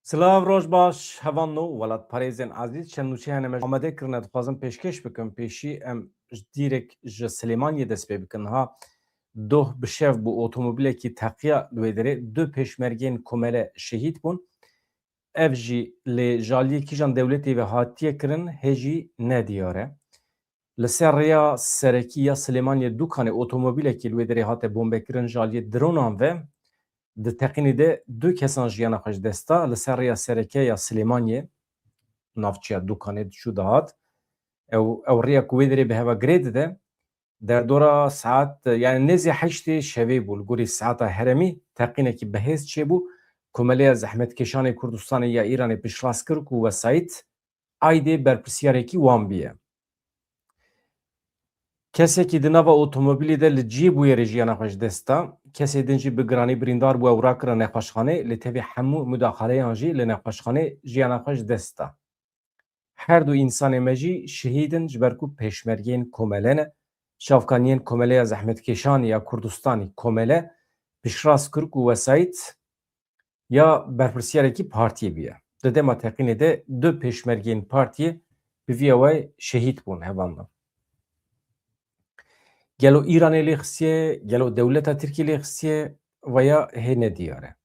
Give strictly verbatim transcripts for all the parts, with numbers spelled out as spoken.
Silav, roj baş, hevalno, welatparêzên ezîz, çend nûçeyane me amade kirine, dixwazim pêşkêş bikim. Pêşî em dîrek ji Silêmaniyê dest pê bikin. Niha doh bi şev bû, otomobîlekî teqiya li wê derê, du pêşmergeyên komele şehîd bûn. Ev jî lê ji aliyê kîjan dewletê ve hatiye kirin, hê jî ne diyar e. Li ser rêya serekî ya Silêmaniyê Dûkanê otomobîlekî li wê derê hate bombekirin ji aliyê dronan ve. Di teqînê de du kesan jiyana xwe ji dest da. Li ser rêya sereke ya Silêmaniyê, navçeya Dûkanê diçû dihat. Ew, ew rêya ku wê derê bi heva girê dide. Derdora saet, yani nêzî heştê şevê bû, li gorî saeta herêmî teqînekî bihêz çêbû. Komeleya Zehmetkêşanê Kurdistanê ya Îranê piştrast kir ku wesayît aydê berpirsiyarêkî wan bûye. Kesekî di nava otomobîlê de li cihê bûyerê jiyana xwe ji dest da. Kesê din jî bi giranî birîndar bû û rakirine nexweşxanê, lê tevî hemû mudaxaleyan jî li nexweşxanê jiyana xwe ji dest da. Her du însanê me jî şehîd in, ji ber ku pêşmergeyên komele ne. Çavkaniyên Komeleya Zehmetkêşanê ya Kurdistanê, Komele, piştrast kir ku wesayît ya berpirsiyarekî partiyê bûye. Di dema teqînê de du pêşmergeyên partiyê bi vî awayî şehîd bûn, hevalno. Gelo Îranê lê xistiye, gelo dewleta Tirkiyê lê xistiye, veya hê ne diyar e.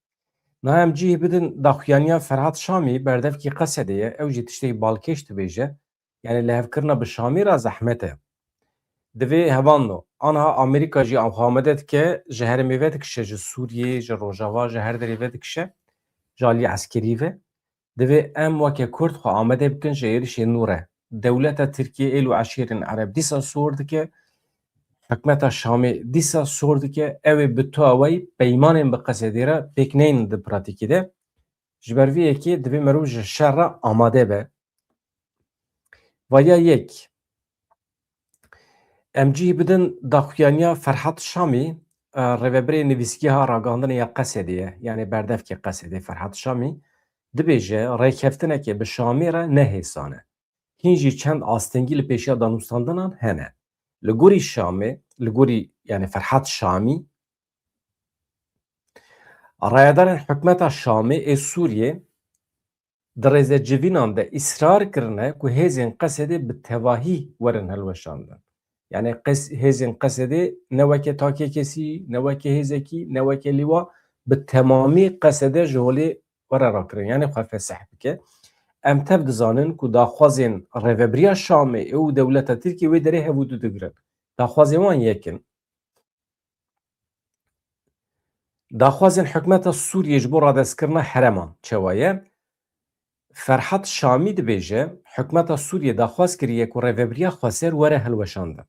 Niha em cihê bidin daxuyaniya Ferhat Şamî, berdevkî Qesedê ye, ew jî tiştekî balkêş dibêje. Yani lihevkirina bi Şamî re zehmet e. Divê hevalno, anha Amerîka jî xwe amade dike, ji herêmê vedikişe, ji Sûriyê, ji Rojava, ji her derê vedikişe, ji aliyê eskerî ve. Divê em weke Kurd xwe amade bikin ji êrişê nû re. Dewleta Tirkiyê, êl û eşîrên Ereb dîsa sor dike, hikûmeta Şamê dîsa sor dike, ew ê bi tu awayî peymanên bi Qesedê re pêk neynin di pratîkê de. Ji ber vê yekê divê merov ji şer re amade be. Vaya yek, em cihî bidin daxuyaniya Ferhat Şamî, e, rêvebirê nivîsgeha ragihandinê ya Qesedê ye, yani berdevkê Qesedê Ferhat Şamî, dibêje rêkeftinekê bi Şamê re ne hêsan e. Hîn jî çend astengî li pêşiya danûstandinan hene. Li gorî Şamê, li gorî, yani Ferhat Şamî, rayedarên hikûmeta Şamê ê Sûriyê di rêzecivînan de îsrar kirine ku hêzên Qesedê bi tevahî werin hilweşandin. Yani Qes-, hêzên Qesedê ne weke takê kesî, ne weke hêzekî, ne weke lîwa, bi temamî Qesede ji holê were rakirin. Yani xwe fesih bike. Em tev dizanin ku daxwazên rêvebiriya Şamê û dewleta Tirkiyê wê derê hev û du digirin. Daxwazên wan yek in. Daxwazên hikûmeta Sûriyê ji bo radestkirina herêman çawa ye? Ferhat Şamî dibêje, hikûmeta Sûriyê daxwaz kiriye ku rêvebiriya xweser were hilweşandin.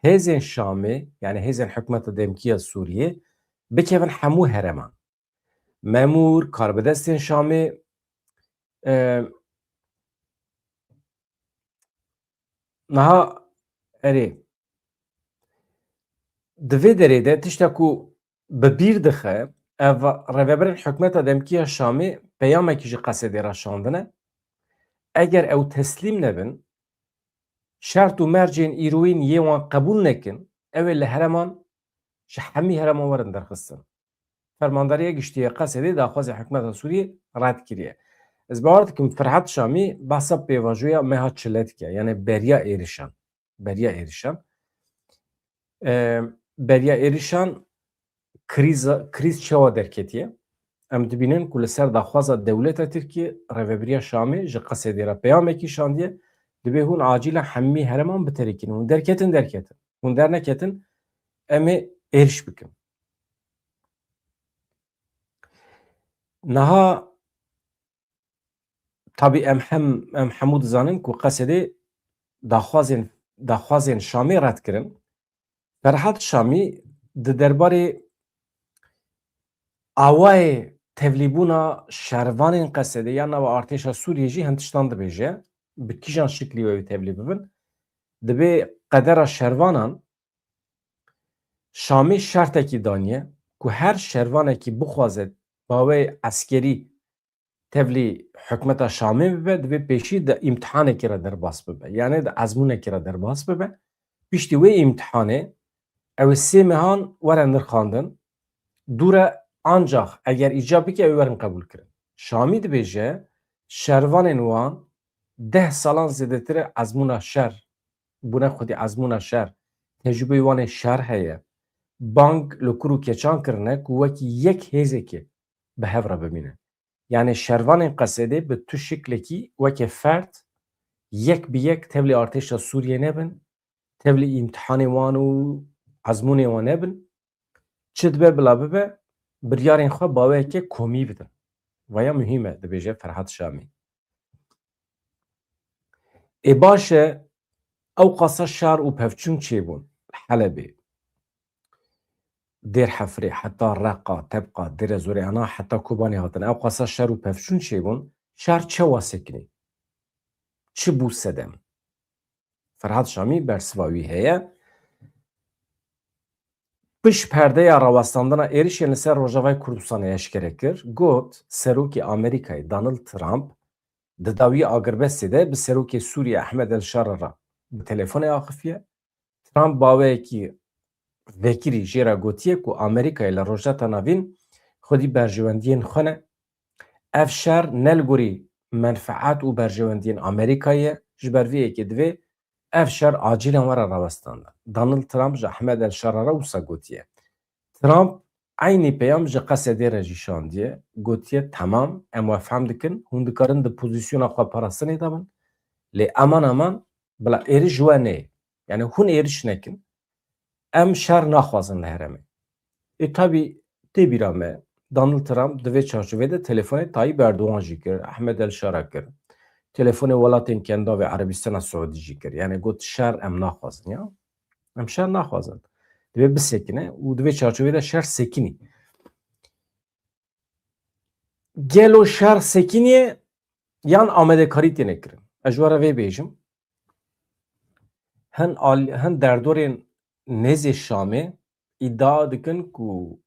Hêzên Şamê, yani hêzên hikûmeta demkî ya Sûriyê, bikevin hemû herêman. Memûr, karbidestên Şamê, e, niha, erê, di vê derê de tişta ku bi bîr dixe, ev rêvebirên hikûmeta demkî ya Şamê peyamekî ji Qesedê re şandine. Eger ew teslîm nebin, şert û mercên îroyîn yê wan qebûl nekin, ew ê li herêman, ji hemî herêman werin derxistin. Fermandariya Giştî ya Qesedê daxwazê hikûmeta Sûriyê red kiriye. Ez bawer dikim Ferhat Şamî behsa pêvajoya meha çile dike, yani beriya êrişan. Beriya êrişan. E, beriya êrişan krîza, krîz çawa derketiye? Em dibînin ku li ser daxwaza dewleta Tirkiyê rêvebiriya Şamê ji Qesedê re peyamekî şandiye, dibê hûn acîla hemî herêman biterîkin. Hûn derketin, derketin. Hûn derneketin, em ê êriş bikin. Niha, tabî em hem, em hemû dizanin ku Qesedê daxwazên, daxwazên Şamê red kirin. Ferhat Şamî di derbarê awayê tevlîbûna şervanên Qesedê ya nava artêşa Sûriyê jî hin tiştan dibêje, bi kîjan şiklî wê tevlî bibin. Dibê qedera şervanan Şamê şertekî daniye ku her şervanekî bixwaze bawê eskerî tevlî hikûmeta Şamê bibe, divê pêşî di îmtihanekî re derbas bibe, yani di ezmûnekî re derbas bibe. Piştî wê îmtihanê ew ê sê mehan were nirxandin, dû re ancax eger îcab bike ew ê werin qebûl kirin. Şamî dibêje, şervanên wan deh salan zêdetir e ezmûna şer, bûne xwedî ezmûna şer, tecrûbeyê wan ê şer heye. Bang li kur û keçan kirine ku wekî yek hêzekê bi hev re bimîne. Yanî şervanên Qesedê bi tu şiklekî weke ferd yek bi yek tevlî artêşa Sûriyê nebin, tevlî îmtihanê wan û ezmûnê wan nebin. Çi dibe bila bibe, biryarên xwe baweyeke komî bidin. Vaya muhîm e, dibêje Ferhat Şamî. Ê baş e, ew qasa şer û pevçûn çêbûn li Helebê. Dêr Hefrê, heta Reqa, Tebqa, Dêre Zorê, ana heta Kobanê hatin. Ew qasa şer û pevçûn çêbûn, şer çawa sekinî? Çi bû sedem? Ferhat Şamî bersiva wî heye. Pişt perdeya rawestandina êrişên li ser Rojavayê Kurdistanê eşkere kir, got, Serokê Amerîkayê Donald Trump di dawî agirbestê de bi Serokê Sûriyê Ehmed El Şara re bi telefonê axifiye. Trump baweyekî vekirî jê re gotiye ku Amerîkayê li Rojhilata Navîn xwedî berjewendiyên xwe ne. Ev şer ne li gorî menfeat û berjewendiyên Amerîkayê ye, ji ber vê yekê divê ev şer acîlen were rawestandin. Donald Trump ji Ehmed El Şara re wisa gotiye. Trump eynî peyam ji Qesedê re jî şandiye, gotiye, temam, em we fehm dikin, hûn dikarin di pozîsyona xwe parastinê de bin, lê eman eman bila êriş ji we neyê. Yanî hûn êriş nekin. Em şer naxwazin li herêmê. Ê tabî tê bîra me, Donald Trump di vê çarçovê de telefonê Tayyip Erdogan jî kir, Ehmed El Şara kir. Telefonê welatên Kendavê Erebistana Siûdî jî kir. Yanî got şer em naxwazin ya. Em şer naxwazin. Divê bisekine û di vê çarçovê de şer sekinî. Gelo şer sekiniye yan amadekarî têne kirin? Ez ji we re vê bêjim. Hin al-, hin derdorên nêzê Şamê îdia dikin ku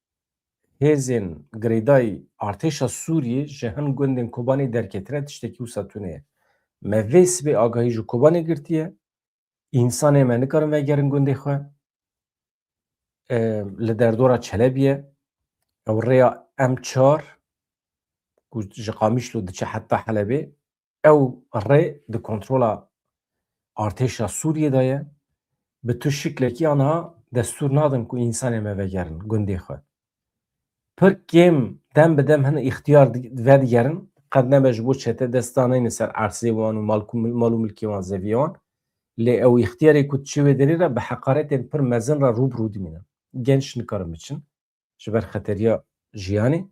hêzên girêdayî artêşa Sûriyê ji hin gundên Kobanê derketine, tiştekî wisa tune ye. Me vê sibê agahî ji Kobanê girtiye. Însanê me nikarin vegerin gundê xwe. E, li derdora Çelebiyê, ew rêya M çar ku ji Qamişlo diçe heta Helebê, ew rê di kontrola artêşa Sûriyê de ye. Bi tu şiklekî aniha destûr nadin ku însanê me vegerin gundê xwe. Pir kêm dem bi dem hin îxtiyar di-, vedigerin, qet nebe ji bo çete dest daneyne ser ersê wan û mal ku-, mal û milkê wan, zeviyê wan. Lê ew îxtiyarê ku diçe wê derê re bi heqaretên pir mezin re rû bi rû dimînin. Genç nikarin biçin ji ber xeteriya jiyanê.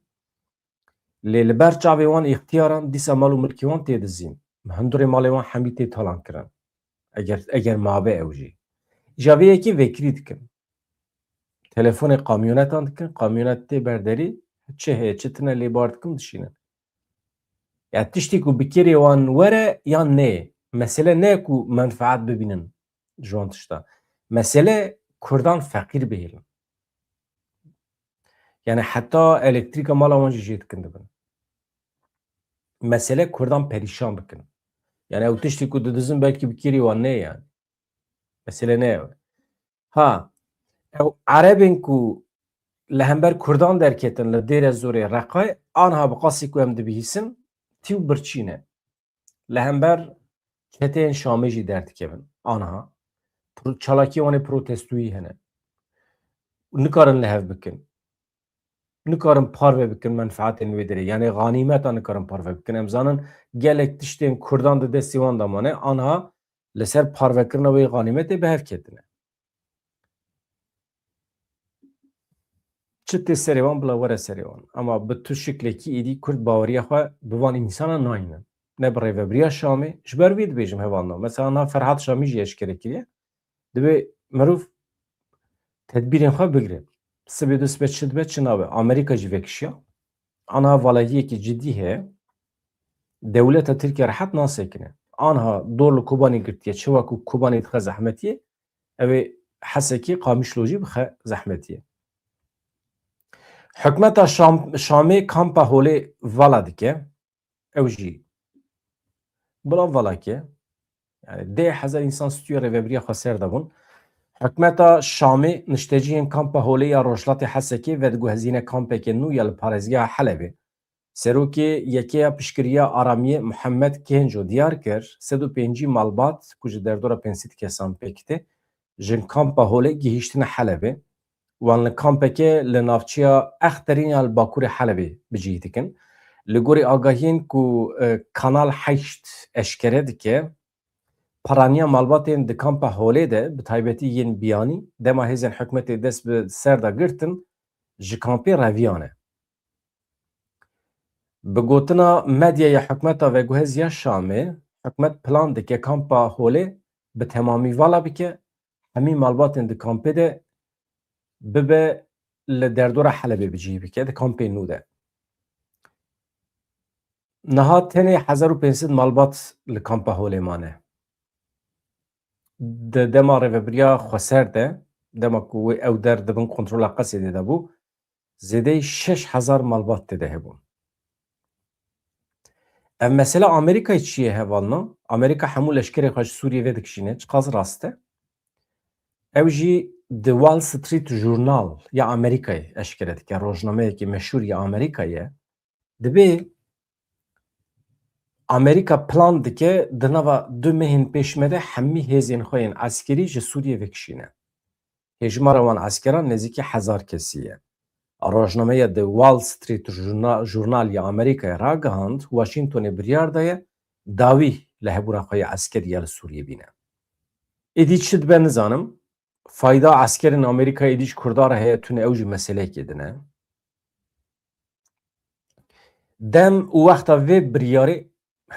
Lê li ber çavê wan îxtiyaran dîsa mal û milkê wan tê dizîn. Hundurê malê wan hemî tê talan kirin. Eger, eger mabe ew jî. Îja vê yekê vekirî dikin. Telefonê kamyonetan dikin, kamyonet tê ber derî, çi heye, çi tune lê bar dikin, dişînin. Ya tiştê ku bi kêrê wan were yan neyê. Mesele ne ku menfaat bibînin ji wan tişta. Mesele Kurdan feqîr bihêlin. Yani heta elektrîka mala wan jî jê dikin dibin. Mesele Kurdan perîşan bikin. Yani ew tiştê ku didizin belkî bi kêrê wan ne yani. Mesele ne ew. Ha, ew Erebên ku li hember Kurdan derketin li Dêre Zorê, Reqayê, anha bi qasî ku em dibihîsin, tî û birçî ne. Li hember çeteyên Şamê jî derdikevin. Anha. Pro-, çalakiyê wan ê protestoyî hene. Nikarin li hev bikin. Nikarin parve bikin menfaatên wê derê. Yani xanîmeta nikarin parve bikin. Em zanin gelek tiştên Kurdan di destê wan de mane. Anha li ser parvekirina wê xanîmetê bi hev ketine. Çi tê serê wan bila were serê wan. Ama bi tu şiklekî êdî Kurd baweriya xwe bi van însana nayînin. Ne bi rêvebiriya Şamê, ji ber vê dibêjim hevalno. Mesela na Ferhat Şamî jî eşkere kiriye. Divê mirov tedbîrên xwe bigire. Sibê du sibê çi dibe çi nabe. Amerîka jî vekişiya. Ana valahiyekî cidî heye. Dewleta Tirkiye rehet nasekine. Anha dor li Kobanê girtiye. Çawa ku Kobanê dixe zehmetiyê, ew ê Hesekê Qamişlo jî bixe zehmetiyê. Hikûmeta Şam-, Şamê kampa holê vala dike. Ew jî bila vala ke. Yani deh hezar însan stûyê rêvebiriya xweser de bûn. Hikûmeta Şamê nişteciyên kampa holê ya Rojhilatê Hesekê vediguhezîne kampeke nû ya li parêzgeha Helebê. Serokê Yekeya Piştgiriya Aramiyê Muhammed Kênco diyar kir, sed û pêncî malbat ku ji derdora pênc sed kesan pêk tê, ji kampa Holê gihîştine Helebê. Wan li kampeke li navçeya Exterîn ya li bakurê Helebê bi cih dikin. Li gorî agahiyên ku, e, Kanal Heşt eşkere dike, paraniya malbatên di kampa Holê de, bi taybetî yên biyanî, dema hêzên hikûmetê dest bi ser de girtin, ji kampê reviyane. Bi gotina medyaya hikûmeta veguhezî ya Şamê, hikûmet plan dike kampa Holê bi temamî vala bike, hemî malbatên di kampê de bibe li derdora Helebê bi cih bike, di kampên nû de. Niha tenê hezar û pênc sed malbat li kampa Holê mane. Di dema rêvebiriya xweser de, dema ku wê ew der di bin kontrola Qesedê de bû, zêdeyî şeş hezar malbat tê de hebûn. Ev mesele Amerîkayê çi ye hevalno? Amerîka hemû leşkerê xwe ji Sûriyê vedikişîne, çiqas rast e. Ew jî di Wall Street Journal ya Amerîkayê eşkere dike, rojnameyekî meşhûr ya Amerîkayê ye. Dibê Amerîka plan dike di nava du mehên pêş me de hemî hêzên xwe yên eskerî ji Sûriyê vekişîne. Hêjmara wan eskeran nêzîkî hezar kesî ye. Rojnameya The Wall Street Journa-, Journal ya Amerîkayê ragihand, Washingtonê biryar daye dawî lihevbûna xwe ya eskerî ya li Sûriyê bîne. Êdî çi dibe nizanim, fayda eskerên Amerîkayê êdî ji Kurdan re heye tune, ew jî meseleyekê din e. Dem û wexta vê biryarê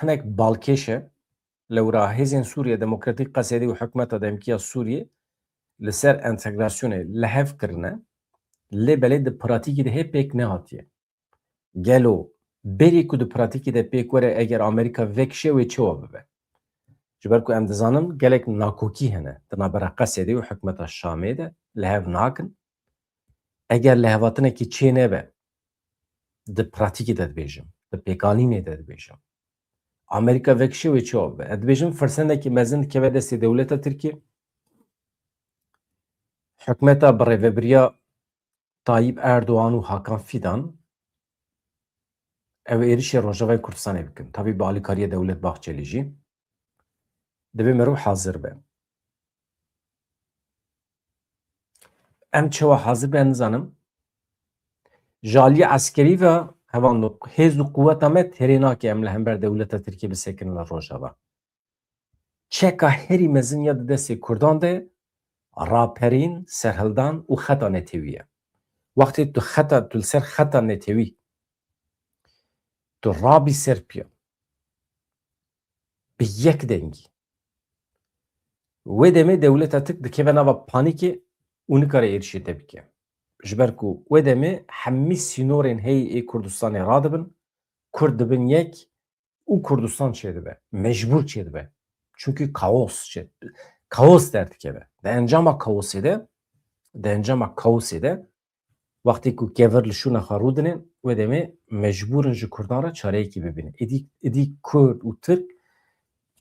hinek balkêş e. Lewra Hêzên Sûriye Demokratîk, Qesedê û hikûmeta demkî ya Sûriyê li ser entegrasyonê li hev kirine, lê belê di pratîkî de hê pêk nehatiye. Gelo berî ku di pratîkî de pêk were, eger Amerîka vekişe, wê çawa bibe? Ji ber ku em dizanin gelek nakokî hene di navbera Qesedê û hikûmeta Şamê de, li hev nakin. Eger lihevhatinekî çê nebe, di pratîkê de dibêjim, di pêkanînê de dibêjim, Amerîka vekişe, wê çawa bibe? Ez dibêjim firsendekî mezin dikeve destê dewleta Tirkiyê. Hikûmeta bi rêvebiriya Tayyip Erdogan û Hakan Fidan ew êrişê Rojavayê Kurdistanê bikin. Tabî bi alîkariya Dewlet Bahçelî jî. Divê merû hazir be. Em çawa hazir be, nizanim. Ji aliyê eskerî ve hevalno hêz û quweta me têrê nake em li hember dewleta Tirkiyê bisekinin li Rojava. Çeka herî mezin ya di destê Kurdan de raperîn, serhildan û xeta netewî ye. Wextê tu xeta, tu li ser xeta netewî, tu rabî ser piya, bi yek dengî, wê demê dewleta Tirk dikeve nava panîkê û nikare êrişê te bike. Ji ber ku wê demê hemî sînorên heyî ê Kurdistanê radibin, Kurd dibin yek û Kurdistan çêdibe. Mecbûr çêdibe. Çunkî kaos çê, kaos derdikeve. Di encama kaosê de, di encama kaosê de, wextê ku kevir li şûna xwe rûdine, wê demê mecbûr in ji Kurdan re çareyekî bibînin. Êdî, êdî Kurd û Tirk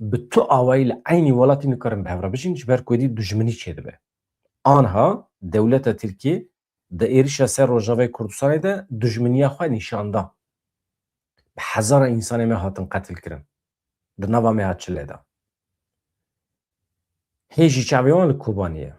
bi tu awayî li eynî welatî nikarin bi hev re bijîn, ji ber ku êdî dijminî çêdibe. Anha dewleta Tirkiyê di êrişa ser Rojavayê Kurdistanê de dijminiya xwe nîşan da. Bi hezara însanê me hatin qetil kirin. Di nava me ya çile de. Hê jî çavê wan li Kobanê ye.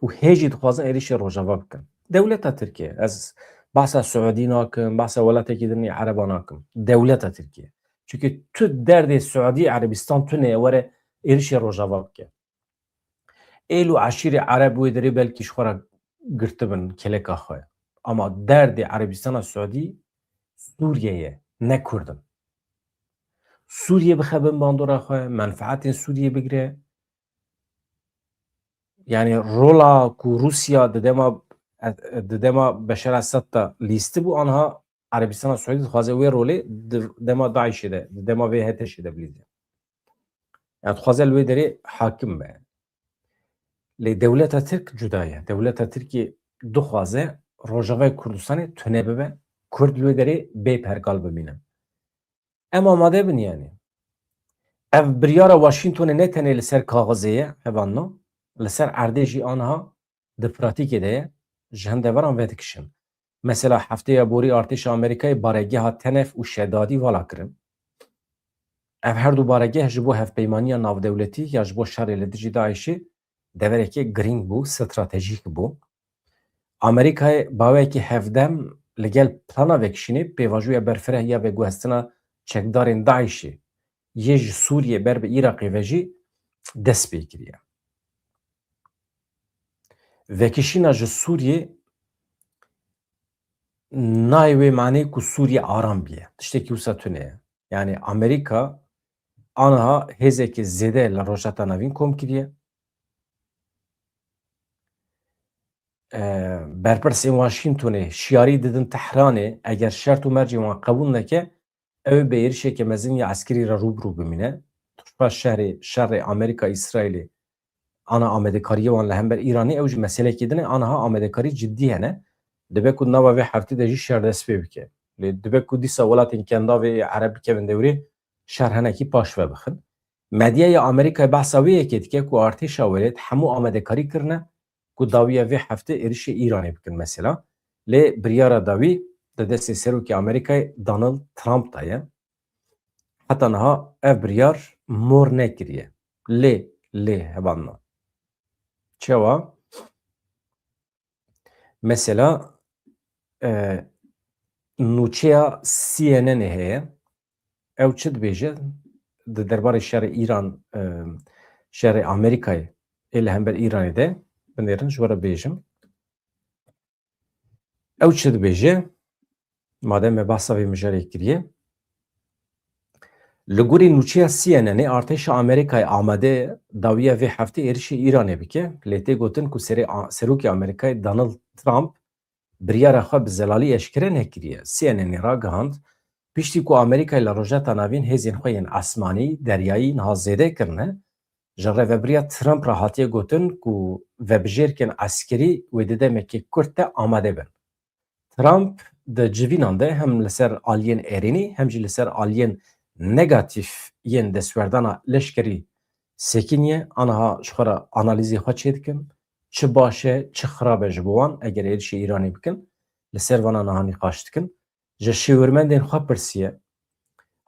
Û hê jî dixwazin êrişê Rojava bikin. Dewleta Tirkiye, ez behsa Siûdî nakim, behsa welatekî din ê Ereba nakim. Dewleta Tirkiye. Çunke tu derdê Siûdî, Erebistan tune ye were êrişê Rojava bike. Êl û eşîrê Ereb wê derê belkî ji xwe re girtibin keleka xwe. Ama derdê Erebistana Siûdî Sûriye ye, ne Kurd in. Sûriye bixe bin bandora xwe, menfaetên Sûriye bigire. Yani rola ku Rûsya di dema, di dema Beşar Esad de lîstibû, anha Erebistana Siûdî dixwaze wê rolê di dema DAIŞê de, di dema vê HTŞê de bilîze. Yani dixwaze li wê derê hakim be. Lê dewleta Tirk cuda ye. Dewleta Tirkiyê dixwaze Rojavayê Kurdistanê tune bibe, Kurd li wê derê bê pergal bimîne. Em amade bin yani. Ev biryara Washingtonê ne tenê li ser kaxizê ye, hevalno, li ser erdê jî anha di pratîkê de ye, ji hin deveran vedikişin. Mesela hefteya borî artêşa Amerîkayê baregeha Tenef û Şedadî vala kirin. Ev her du baregeh ji bo hevpeymaniya navdewletî ya ji bo şerê li dijî DAIŞ'ê deverekê girîng bû, stratejîk bû. Amerîkayê baweyekî hevdem li gel plana vekişînê pêvajoya berfireh ya veguhestina çekdarên DAIŞ'ê yê ji Sûriyê ber bi Iraqê ve jî dest pê kiriye. Vekişîna ji Sûriyê nayê wê manê ku Sûriye aram biye. Tiştekî wisa tune ye. Yani Amerîka aniha hêzekî zêde li Rojhilata Navîn kom kiriye. Berpirsên Washingtonê şiyarî didin Tehranê, eger şert û mercên wan qebûl neke, ew ê bi êrişeke mezin ya eskerî re rû bi rû bimîne. Tişta şerê, şerê Amerîka-Îsraîlê ana amadekariyê wan li hember Îranê, ew jî meselekê din e, aniha amadekarî cidî hene. Dibe ku nava vê heftê de jî şer dest pê bike. Lê dibe ku dîsa welatên Kendavê Ereb bikevin dewrê, şer henekî paş ve bixin. Medyaya Amerîkayê behsa wê yekê dike ku artêşa welêt hemû amadekarî kirine ku dawiya vê heftê êrişê Îranê bikin mesela. Lê biryara dawî di destê Serokê Amerîkayê Donald Trump de ye. Heta niha ev biryar mor nekiriye. Lê, lê hevalno. Çawa? Mesela, e, nûçeya C N N ê heye. Ew çi dibêje? Di derbarê şerê Îran, e, şerê Amerîkayê ê li hember Îranê de, binêrin ji we re bêjim. Ew çi dibêje? Madem me behsa vê mijarê kiriye. Li gorî nûçeya C N N ê, artêşa Amerîkayê amade ye dawiya vê heftê êrişê Îranê bike, lê tê gotin ku serê A-, Serokê Amerîkayê Donald Trump biryara xwe bi zelalî eşkere nekiriye. C N N ê ragihand, piştî ku Amerîkayê li Rojhilata Navîn hêzên xwe yên esmanî, deryayî niha zêde kirine, ji rêvebiriya Trump re hatiye gotin ku vebijêrkên eskerî wê di demekê kurt de amade bin. Trump di civînan de hem li ser aliyên erênî hem jî li ser aliyên negatîf yên destwerdana leşkerî sekiniye, aniha ji xwe re analîzê xwe çêdikin, çi baş e, çi xirab e ji bo wan eger êrişê Îranê bikin, li ser vana niha nîqaş dikin. Ji şêwirmendên xwe pirsiye,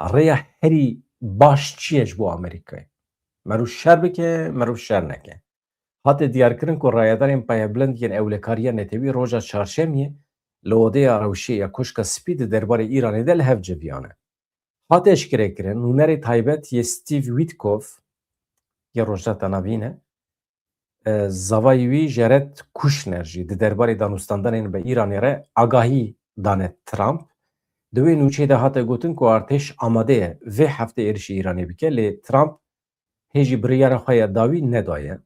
rêya herî baş çi ye ji bo Amerîkayê? Meriv şer bike, meriv şer neke. Hate diyarkirin ku rayedarên payebilind yên ewlekariya netewî roja çarşemiyê li odeya rewşê ya Koşka Spî di derbarê Îranê de li hev civiyane. Hate eşkerekirin, nûnerê taybet yê Steve Witkoff yê Rojhilata Navîn e, e, zavayê wî Jared Kushner jî di derbarê danûstandanên bi Îranê re agahî dane Trump. Di wê nûçeyê de hate gotin ku artêş amade ye vê heftê êrişî Îranê bike, lê Trump hê jî biryara xwe ya dawî nedaye.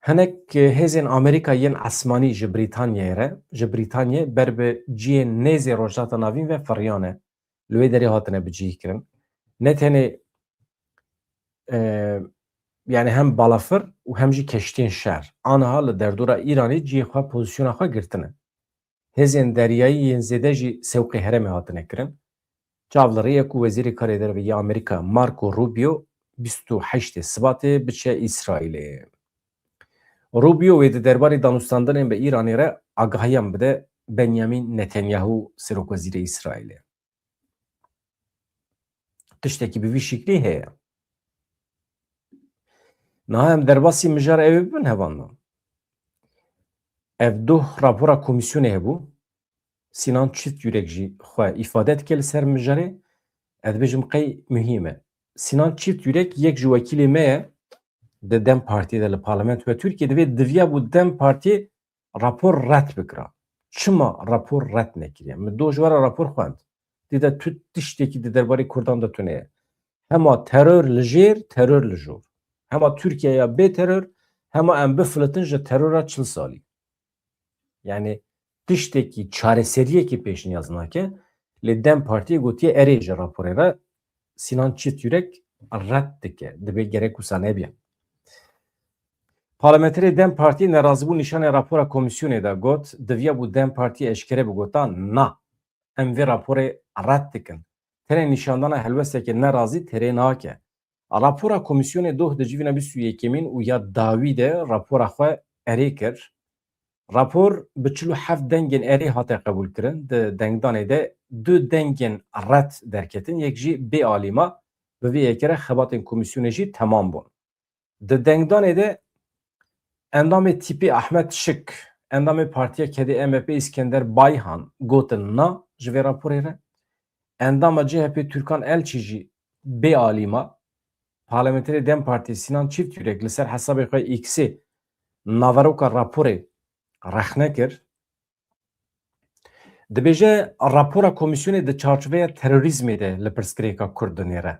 Hinek hêzên Amerîka yên esmanî ji Brîtanyayê re, ji Brîtanyayê ber bi cihê nêzê Rojhilata Navîn ve firiyane. Li wê derê hatine bicihîkirin. Ne tenê, e, yani hem balafir û hem jî keştiyên şer aniha li derdora Îranê cihê xwe, pozîsyona xwe girtine. Hêzên deryayî yên zêde jî sewqê herêmê hatine kirin. Çav li rê ye ku Wezîrê Karê Derve yê Amerîka Marco Rubio bîst û heştê Sibatê biçe Îsraîlê. Rubio wê di derbarê danûstandinên bi Îranê re agahiyan bide Benyamin Netanyahu, serokwezîrê Îsraîlê. Tiştekî bi vî şiklî heye. Niha em derbasî mijar ew ê bibin hevalno. Ev doh rapora komîsyonê hebû. Sinan Çiftyurek jî xwe îfade dike li ser mijarê. Ez dibêjim qey muhîm e. Sinan Çiftyurek yek ji wekîlê me ye di DEM Partiyê de li Parlamentoya Tirkiyê, divê diviya bû DEM Partiyê rapor red bikira. Çima rapor red nekiriye? Min doh ji we re rapor xwend. Tê de tu tiştekî di derbarê Kurdan de tune ye. Hema teror li jêr, teror li jor. Hema Tirkiyeya bê teror, hema em bifilitin ji terora çil salî. Yani tiştekî çareseriyekî pêşniyaz nake. Lê DEM Partiyê gotiye erê ji raporê re Sinan Çiftyurek red dike. Dibê gerek wisa nebiye. Parlamenterê DEM Partiyê nerazîbûn nîşanê rapora komîsyonê de, got, diviya bû DEM Partiyê eşkere bigota, na, em vê raporê red dikin. Tenê nîşandana helwesteke nerazî têrê nake. Rapora komîsyonê doh di civîna bîst û yekemîn û ya dawî de rapora xwe erê kir. Rapor bi çil û heft dengên erê hate qebûlkirin. Di dengdanê de du dengên red derketin, yek jî bê alî ma. Bi vê yekê re xebatên komîsyonê jî temam bûn. Di dengdanê de endamê T P Ahmet Şik, endamê Partiya Kedê M H P Îskender Bayhan gotin na ji vê raporê re. Endama C H P Türkan Elçî jî bê alî ma. Parlamenterê DEM Partî Sinan Çiftyürek li ser hesabê xwe X'ê naveroka raporê rexne kir. Dibêje, rapora komîsyonê di çarçoveya terorîzmê de li pirsgirêka Kurd dinêre.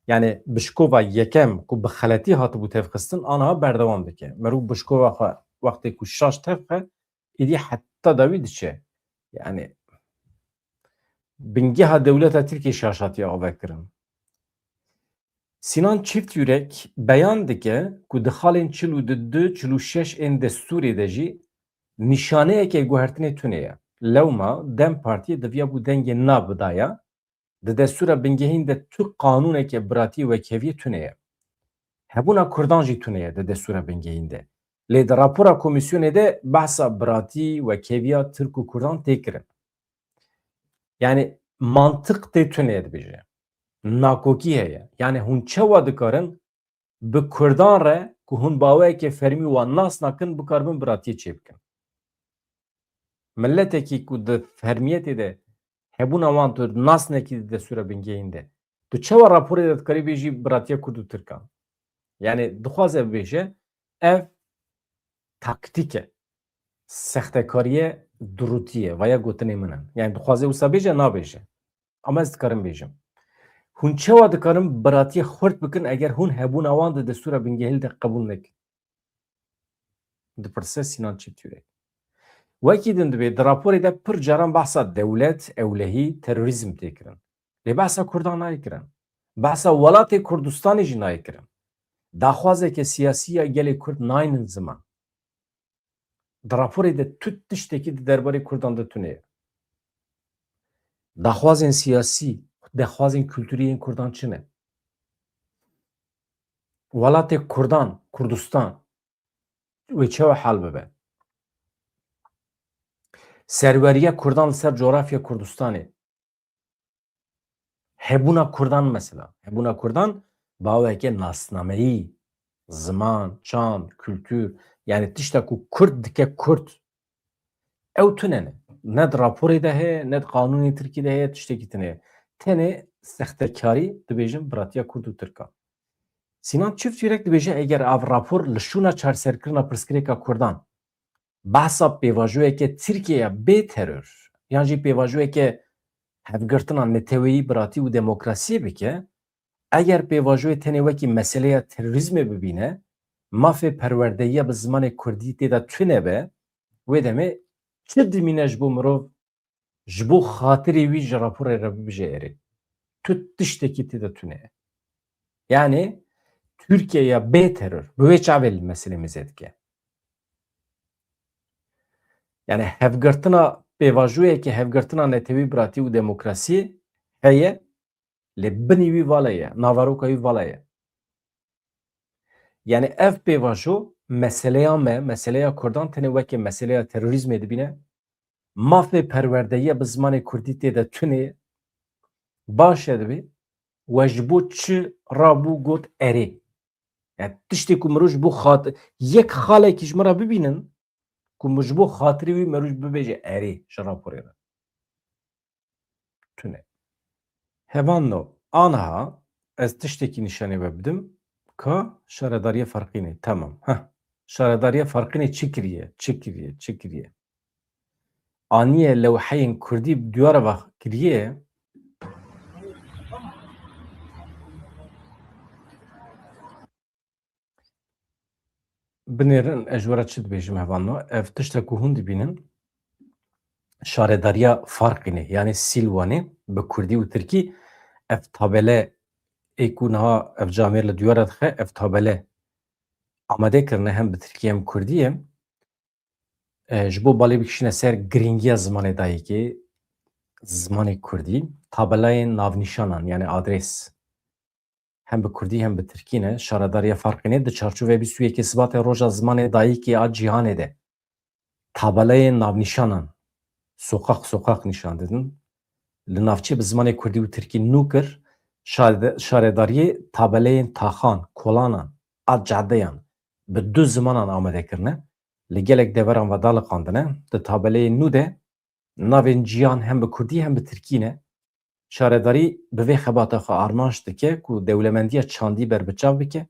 Yani bi şikova yekem ku bi xeletî hatibû tevxistin, aniha berdewam dike. Merû bi şikova xwe wextê ku şaş tevxe, êdî heta dawî diçe. Yani bingeha dewleta Tirkiyê şaş hatiye avekirin. Sinan Çiftyürek beyan dike ku di xalên çil û du, çil û şeş ên destûrê de jî nîşaneyeke guhertinê tune ye. Lewma DEM Partiyê diviyabû dengê na bidaya, di destûra bingehîn de tu qanûneke biratî wekheviye tune ye. Hebûna Kurdan jî tune ye di destûra bingehîn de. Lê di rapora komîsyonê de behsa biratî, wekheviya Tirk û Kurdan tê kirin. Yani mantiq tê tune dibêje. Nakokî heye. Yani hûn çawa dikarin bi Kurdan re ku hûn bi awayeke fermî wan nas nakin, bikaribin biratiyê çêbikin? Miletekî ku di fermiyetê de hebûna wan tu nas nekî di destûra bingehîn de, tu çawa raporê de dikarî bêjî biratiya Kurd û Tirkan? Yani dixwaze bibêje, ev taktîk e. Sextekariye durûtî ye. Vaya gotinê min in. Yani dixwaze wisa bêje, nabêje. Ama ez dikarim bêjim. Hûn çawa dikarin biratiyê xurt bikin eger hûn hebûna wan di destûra bingehîn de qebûl nekin? Dipirse Sinan Çiftyürek. Wekî din dibê, di raporê de pir caran behsa dewlet, ewlehî, terorîzm tê kirin. Lê behsa Kurdan nayê kirin. Behsa welatê Kurdistanê jî nayê kirin. Daxwazeke siyasî ya gelê Kurd naynin ziman. Di raporê de tu tiştekî di derbarê Kurdan de tune ye. Daxwazên siyasî, daxwazên kulturî yên Kurdan çi ne? Welatê Kurdan, Kurdistan, wê çawa hal bibe? Serweriya Kurdan li ser coğrafya Kurdistanê. Hebûna Kurdan mesela. Hebûna Kurdan bi aweke nasnameyî, ziman, çand, kultur, yani tişta ku Kurd dike Kurd, ew tune ne. Ne di raporê de heye, ne di qanûnê Tirkî de heye, tiştekî tune ye. Tenê sextekarî dibêjin biratiya Kurd û Tirkan. Sinan Çiftyürek dibêje, eger ev rapor li şûna çarserkirina pirsgirêka Kurdan behsa pêvajoyeke Tirkiye ya bê teror, yan jî pêvajoyeke hevgirtina neteweyî, biratî û demokrasiyê bike, eger pêvajoyê tenê wekî meseleya terorîzmê bibîne, mafê perwerdeyiya bi zimanê kurdî tê de tune be, wê demê çi dimîne ji bo mirov ji bo xatirê wî ji raporê re bibije erê? Tu tiştekî tê de tune ye. Yani Tirkiye ya bê teror bi wê çavê li meselê mêze dike. Yani hevgirtina, pêvajoyeke hevgirtina netewî, biratî û demokrasiyê heye, lê binî wî vala ye, naveroka wî vala ye. Yani ev pêvajo meseleya me, meseleya Kurdan tenê weke meseleya terorîzmê dibîne. Mafê perwerdeyiya bi zimanê Kurdî tê de tune ye. Baş e, dibê we ji bo çi rabû got erê? Yani tiştê ku mirov ji bo xat-, yek xalekî ji min re bibînin, ku min ji bo xatirê wî mirov bibêje erê ji raporê re. Tune. Hevanno, aniha ez tiştekî nîşanê we bidim, ka şaredariya Farqînê. Tamam. Heh. Şaredariya Farqînê çi kiriye? Çi kiriye? Çi kiriye? Aniye lewheyên Kurdî bi diyara ve kiriye. Binêrin, ez ji we re çi dibêjim, hevalno? Ev tişta ku hûn dibînin, şaredariya Farqînê, yani Sîlwanê, bi kurdî û tirkî, ev tabele ê ku niha ev camêr li diyar re dixe, ev tabele amade kirine hem bi tirkî hem kurdî ye. E, ji bo balê bikişîne ser girîngiya zimanê dayikê, zimanê kurdî, tabelayên navnîşanan, yani adres, hem bi kurdî hem bi tirkî ne, şaredariya Farqînê di çarçovê bîst û yekê Sibatê Roja Zimanê Dayikê a Cîhanê de tabeleyên navnîşanan soqaq soqaq nîşan didin. Li navçê bi zimanê kurdî û tirkî nû kir, şare-, şaredariyê tabeleyên taxan, kolanan a cadeyan bi du zimanan amade kirine. Li gelek deveran ve daliqandine. Di tabeleyên nû de navên ciyan hem bi kurdî hem bi tirkî ne. Şaredarî bi vê xebata xwe armanc dike ku dewlemendiya çandî berbiçav bike,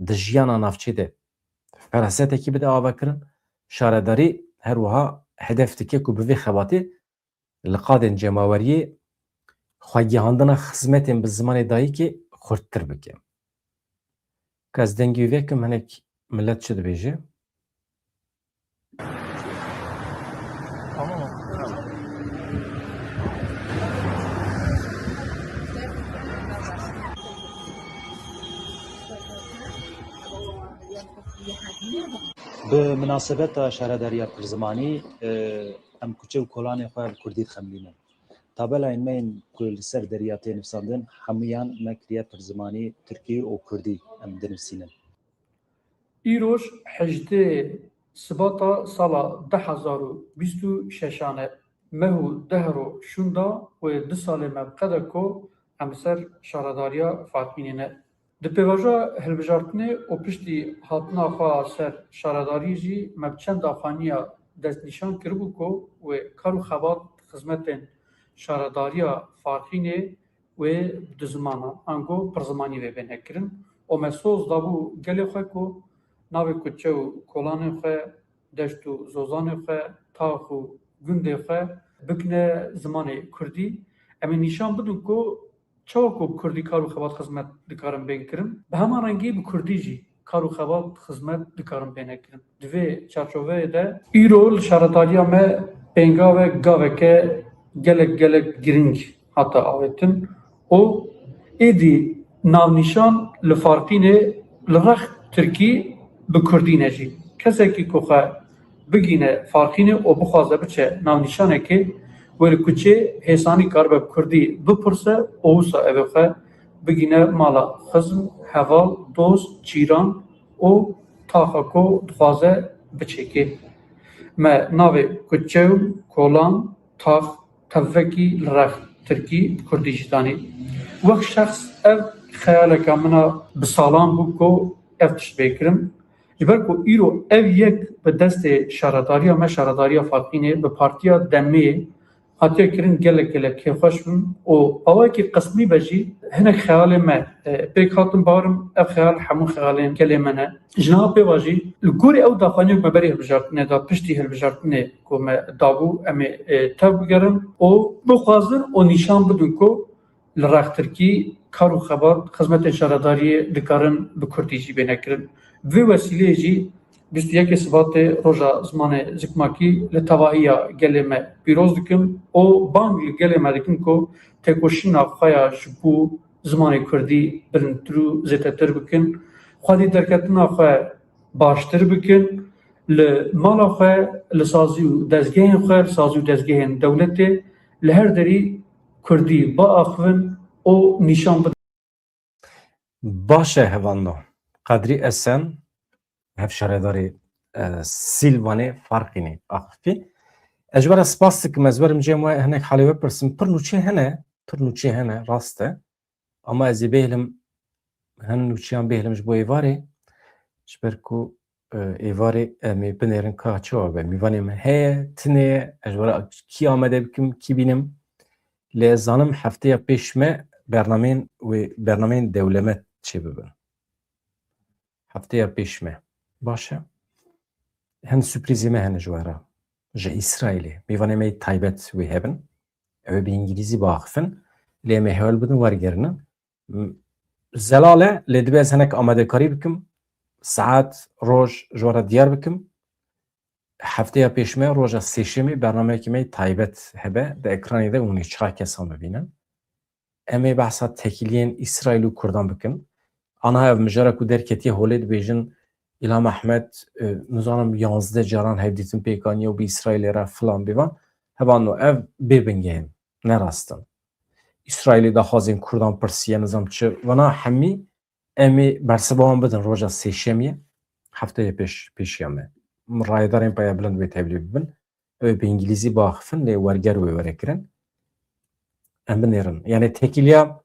di jiyana navçê de ferasetekî bide avakirin. Şaredarî her wiha hedef dike ku bi vê xebatê li qadên cemaweriyê xwegihandina xizmetên bi zimanê dayikê xurttir bike. Ka ez dengê wî vekim, hinek milet çi dibêje? Bi minasebeta şaredariya pirzimanî, e, em kuçe û kolanê xwe bi kurdî dixemilînin. Tabelayên me yên ku li ser deriya tê nivîsandin, hemûyan me kiriye pirzimanî, tirkî û kurdî em dinivîsînin. Îroj hejdê Sibata sala du hezar û bîst û şeşan e. Meh û deh ro şûnda wê du salê me bi qede ku em li ser şaredariya Farqînê ne. Di pêvajoya hilbijartinê û piştî hatina xwe ser şaredariyê jî me bi çend axaniya destnîşan kiribû ku wê kar û xebat xizmetên şaredariya Farqînê wê bi du zimanan, ango pirzimanî vê bêne kirin. Û me soz dabû gelê xwe ku navê kuçe û kolanên xwe, deşt û zozanê xwe, tax û gundê xwe bikine zimanê kurdî. Em ê nîşan bidin ku çawa ku bi kurdî kar û xebat xizmet dikarin bên kirin, bi heman rengî bi kurdî jî kar û xebat xizmet dikarin bêne kirin. Di vê çarçoveyê de îro li şaredariya me pêngave gaveke gelek gelek girîng hate avêtin û êdî navnîşan li Farqînê li rex tirkî bi kurdî ne jî. Kesekî ku xwe bigîne Farqînê û bixwaze biçe navnîşanekê, wê li kuçê hêsanî karibe bi kurdî bipirse û wisa ev ê xwe bigîne mala xizm, heval, dost, cîran û taxa ku dixwaze biçêkê. Me navê kuçe û kolan, tax, tevvekî li rex tirkî bi kurdî jî danî. Wek şexs ev xeyaleka min a bi salan bû ku ev tişt bê kirim. Ji ber ku îro ev yek bi destê şaredariya me, şaredariya Farqînê, bi partiya demê hatiye kirin, gelek gelek kêfxweş bim û awayekî qismî be jî hinek xeyalê me, e, pêk hatin. Bawerim ev xeyal hemû xeyalên gelê me ne. Ji niha pê ve jî li gorî ew daxuyaniyê ku me berî hilbijartinê de, piştî hilbijartinê ku me dabû, em ê, e, tev bigerin û bixwazin û nîşan bidin ku li rex tirkî kar û xebat, xizmetên şaredariyê dikarin bi kurdî jî bêne kirin. Bi vê wesîleyê jî bîst û yekê Sibatê roja zimanê zikmakî li tevahiya gelê me pîroz dikim û bang li gelê me dikim ku têkoşîna xwe ya ji bo zimanê kurdî bilindtir û zêdetir bikin, xwedî derketina xwe baştir bikin, li mala xwe, li sazî û dezgehên xwe, li sazî û dezgehên dewletê, li her derî kurdî biaxivin û nîşan bidin. Baş e, hevando. Qedrî Esen, hevşaredarê, e, Sîlvanê Farqînê axifî. Ez ji we re spas dikim, ez werim cem we hinek halê we pirsim. Pir nûçe hene, pir nûçe hene, rast e. Ama ez ê bêhlim, hin nûçeyan bêhlim ji bo êvarê. Ji ber ku, e, êvarê em ê binêrin ka çawa be. Mîvanê me heye, tune ye, ez ji we re kî amade bikim, kî bînim. Lê ez zanim hefteya pêş me bernameyên wê, bernameyên dewlemet çêbibin. Hefteya pêş me. Baş e. Hin sürprîzê me hene ji we re. Ji Îsraîlê. Mêvanê me yê taybet wê hebin. Ew ê bi îngilîzî biaxifin. Lê em ê hewl bidin wergerinin. M-, zelal e, lê divê ez hinek amadekarî bikim. Saet, roj ji we re diyar bikim. Hefteya pêş me, roja sêşemê, bernameyekî me yê taybet hebe. Di ekranê de hûn ê çar kesan bibînin. Em ê behsa tekiliyên Îsraîl û Kurdan bikin. Ana ev mijara ku derketiye holê dibêjin, Îlham Ehmed, e, nizanim yanzdeh caran hevdîtin pêk aniye û bi Îsraîlê re filan bêvan. Hevano ev bê bingehên, ne rast in. Îsraîlê daxwazên Kurdan pirsiye, nizam çi. Vana hemî em ê bersiva wan bidin roja sêşemiyê, hefteyê pêş, pêşiya me. rayedarên paya bilind wê tevlî bibin. Ew ê bi îngilîzî biaxifin, lê werger wê were kirin. Em binêrin. Yani tekiliya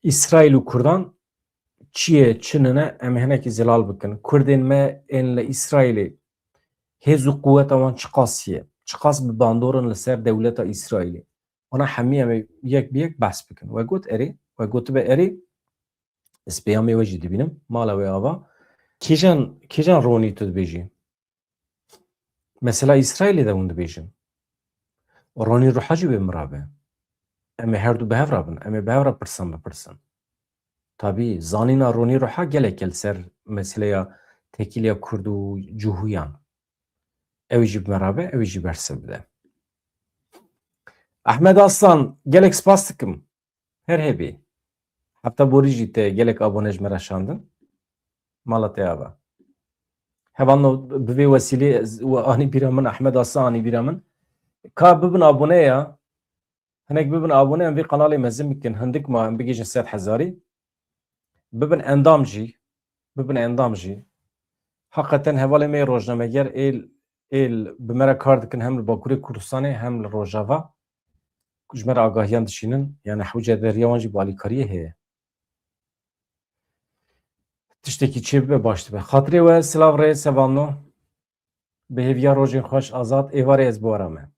Îsraîl û Kurdan çi ye, çi nine, em ê hinekî zelal bikin. Kurdên me ên li Îsraîlê hêz û quweta wan çiqas ye? Çiqas bi bandor in li ser dewleta Îsraîlê? Wana hemî em ê yek bi yek behs bikin. We got erê, we gotibe erê, ez peyamê we jî dibînim, mala wê ava. Kîjan, kîjan ronî tu dibêjî? Mesela Îsraîlê de hûn dibêjin. Ronî Ruha jî wê min rabe. Em ê her du bi hev re bin. Em ê bi hev re pirsan bipirsin. Tabî, zanîna Ronî Ruha gelek e li ser meseleya tekîliya Kurd û Cihûyan. Ew jî bi me rabe, ew jî bersiv bide. Ehmed Aslan, gelek spas dikim. Her hebî. Hefta borî jî te gelek abone ji me re şandin. Mala te ava. Hevalno bi vê wesîlê ez, we anî bîra min, Ehmed Aslan anî bîra min. Ka bibin abone ya. Hinek bibin abone, em vê kanalê mezin bikin. Hindik ma em bigihîjin sed hezarî. Bibin endam jî. Bibin endam jî. Heqeten hevalê me yê rojnameger êl, êl bi me re kar dikin hem li Bakurê Kurdistanê hem li Rojava. Ji me re agahiyan dişînin. Yani hewce deriya wan jî bi alîkariyê heye. Tiştekî çêbibe baş dibe. Xatirê we silav rê sevanno. Bi hêviya rojên xweş Azad, êvarê ez bi we re me.